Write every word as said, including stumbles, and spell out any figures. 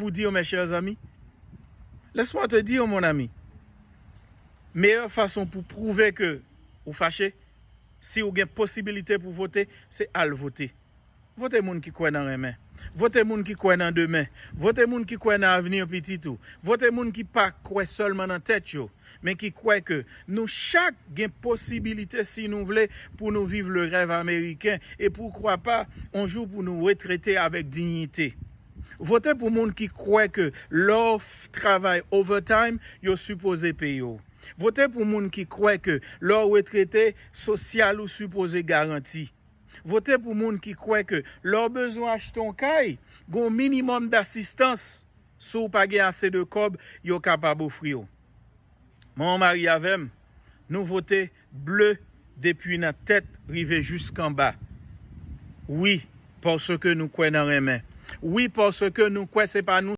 vous dire, mes chers amis, laisse-moi te dire, mon ami, meilleure façon pour prouver que ou faché, si ou gen posibilite pou vote, se al vote. Vote moun ki kwè nan renmen. Vote moun ki kwè nan demen. Vote moun ki kwè nan avni pitit ou. Vote moun ki pa kwè sèlman nan tèt yo, men ki kwè ke nou chak gen posibilite, si nou vle, pou nou viv le rèv ameriken e, poukwa pa, yon jou pou nou retrete avèk diyite. Vote pou moun ki kwè ke lè w travay overtime, yo sipoze peye w. Vote pou moun ki kwè ke lè w retrete, sosyal ou sipoze garanti. Vote pou moun ki kwè ke lè w bezwen achte yon kay, gen yon minimòm dasistans, si w pa gen ase de kòb, yo kapab ofri w. Mwen mari avè m, nou vote ble depi nan tèt rive jiskanba. Wi, paske nou kwè nan renmen. Wi, paske nou kwè se pa nou